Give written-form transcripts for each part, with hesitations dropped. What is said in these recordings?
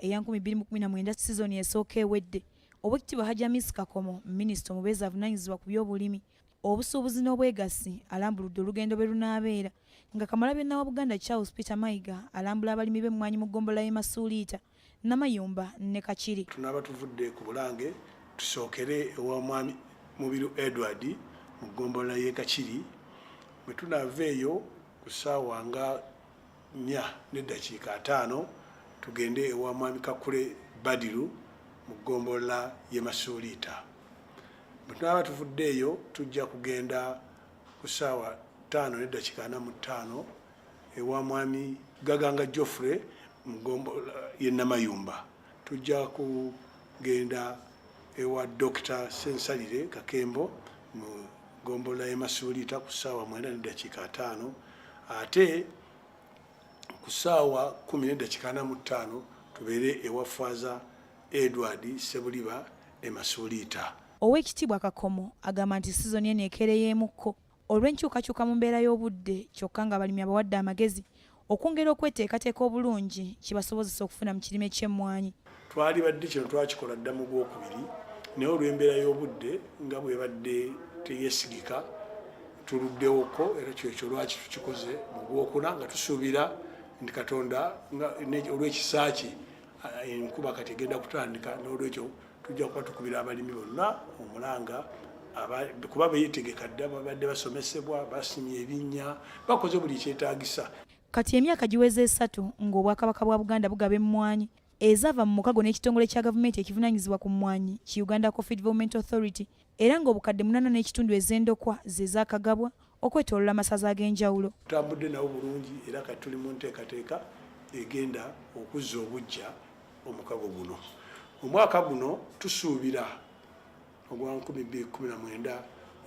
eya 2019 sizoni esooka ewedde, Oweekitiibwa Hajji Amis Kakomo, minisita omubeezi avunaanyizibwa ku by'obulimi, obusuubuzi n'obwegassi alambuludde olugendo bwe lunaabeera nga Kamalabyonna wa Buganda Charles Peter Mayiga alambula abalimi b'emmwanyi mu ggombolola y'e Masuuliita, Namayumba ne Kakiri. Tunaaba tuvudde ku Bulange tusookere ewa Mwami Mubiru Edward mu ggombolola y'e Kakiri. Bwe tunaava eyo ku ssaawa nga 4:50 tugende ewa Mwami Kakule Badiru mu ggombolola y'e Masuuliita. Bwe tunaaba tuvudde eyo tujja kugenda ku ssaawa 5:45 ewa Mwami Gaganga Geoffrey mu ggombolola y'e Namayumba. Tujja kugenda ewa Dokita Ssensalire Kakembo mu ggombolola y'e Masuuliita ku ssaawa 9:50 ate ku ssaawa 10:45 tubeere ewa Faaza Edward Ssebuliba e Masuuliita. Oweekitiibwa Kakomo agamba nti sizoni eno ekeereyeemukko olw'enkyukakyuka mu mbeera y'obudde kyokka ng'abalimi abawadde amagezi okwongera okweteekateeka obulungi kibasobozese okufuna mu kirime ky'emmwanyi. Twalibadde kino twakikola dda mu Gwokubiri naye olw'embeera y'obudde nga bw'ebadde teyeesigika tuluddewoko era kyekyo lwaki tukikoze mu Gwokuna nga tusuubira nti Katonda olw'ekisa kye enkuba kati egenda kutandika n'olwekyo tujja kuba tukubira abalimi bonna omulanga kuba beetegeka dda babadde basomesebwa basimye ebinnya bakoze buli kyetaagisa. Kati emyaka giweze esatu ng'Obwakabaka bwa Buganda bugaba emmwanyi ezaava mu mukago n'ekitongole kya gavumenti ekivunaanyizibwa ku mmwanyi ki Uganda Coffee Development Authority era ng'obukadde munaana n'ekitundu ez'endokwa ze zaakagabwa okwetoolola amasaza ag'enjawulo. Tutambudde nabo bulungi era kati tuli mu nteekateeka egenda okuzza obuggya omukago guno. Omwaka guno tusuubira ogwa 2019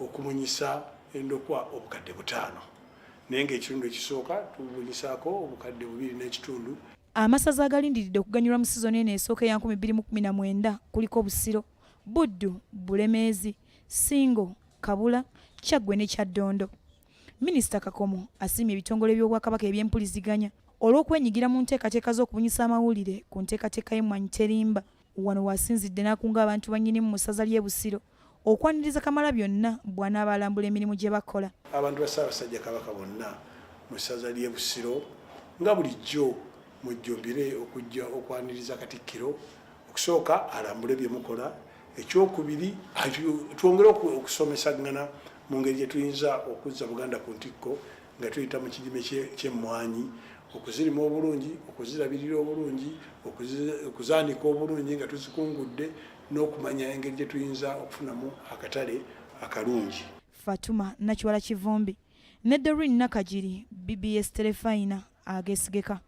okumunyisa endokwa obukadde butaano naye ng'ekitundu ekisooka tubunyisaako obukadde bubiri n'ekitundu. Amasaza agalindiridde okuganyulwa mu sizoni eno esooka eya 2019 kuliko Busiro, Buddu, Bulemeezi, Ssingo, Kabula, Kyaggwe ne Kyaddondo. Minisita Kakomo asiimye ebitongole by'Obwakabaka eby'empuliziganya olw'okwenyigira mu nteekateeka z'okubunyisa amawulire ku nteekateeka y'Emmwanyi Terimba. Wano w'asinzidde n'akunga abantu ba Nnyinimu mu ssaza ly'e Busiro okwaniriza Kamalabyonna bw'anaaba alambula emirimu gye bakola. Abantu ba Ssaabasajja Kabaka bonna mu ssaza ly'e Busiro nga bulijjo mujjumbire okujja okwaniriza Katikkiro okusooka alambule bye mukola, ekyokubiri twongere okusomesagana mu ngeri gye tuyinza okuzza Buganda ku ntikko nga tuyita mu kirime ky'emmwanyi, okuzirima obulungi, okuzirabirira obulungi, okuzaanika obulungi nga tuzikungudde n'okumanya engeri gye tuyinza okufunamu akatale akalungi. Fatuma Nakiwala Kivumbi ne Doreen Nakagiri, BBS Terefayina ageesigeka.